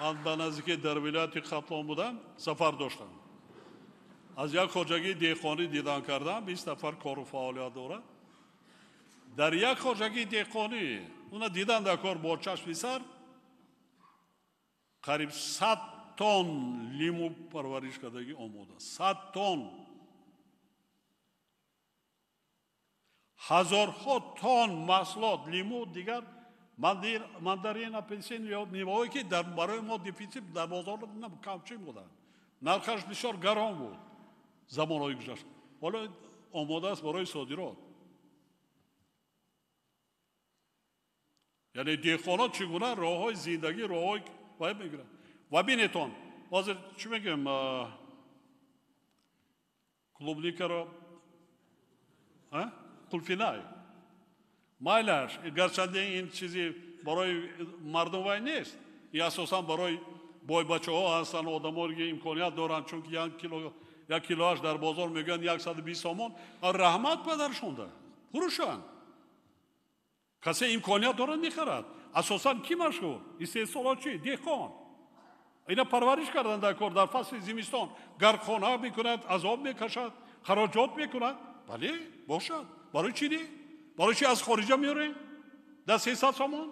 Ман ба наздикӣ дар вилояти Хатлон будам, сафар доштам. Аз як хоҷагии деҳқонӣ дидан кардам, 20 нафар кору фаъолият дорад. Дар як хоҷагии деҳқонӣ, уна дидан дар кор бо чашми сар, қариб 100 тонн лиму парвариш кардагӣ омода. 100 тонн. Ҳазорҳо тонн маҳсулот, лиму дигар. Мандарин, апельсин ё меваҳое ки барои мо дефитсит дар бозор камчин буданд. Нархаш бисёр гарон буд замонҳои гузашта. Ҳоло омода аст барои содирот. Яъне деҳқонон чӣ гуна роҳҳои зиндагӣ, роҳҳои вай мегиранд. Ва бинетон, ҳозир чӣ мегӯем, клубникаро, қулфинай. Майлаш, гарчанде ин чизи барои мардум вай нест, и асосан барои бойбачаҳо ҳастанд, одамоне ки имконият доранд, чунки як килоаш дар бозор мегӯянд 120 сомон, раҳмат падаршонда, фурӯшанд. Касе имконият дорад мехарад. Асосан ки машғул? Истеҳсолот чи? Деҳқон. Ина парвариш кардан дар кор дар фасли зимистон. Гархона мекунад, азоб мекашад, хароҷот мекунад. Бале, бошад. Барои чи не? Барои чи аз хориҷа меорем? Дар 300 сомон?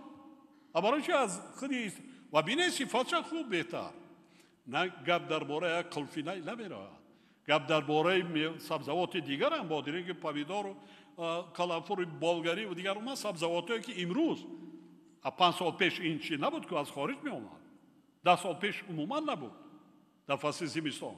А барои чи аз худи ва бинед сифатша хуб беҳтар. На гап дар бораи як қулфина намеравад. Гап дар бораи сабзавоти дигарам, бодиринги, помидору, калафури болгарӣ ва дигар умуман сабзавотое ки имрӯз, 5 сол пеш ин чи набуд, ки аз хориҷ меомад. 10 сол пеш умуман набуд дар фасли зимистон.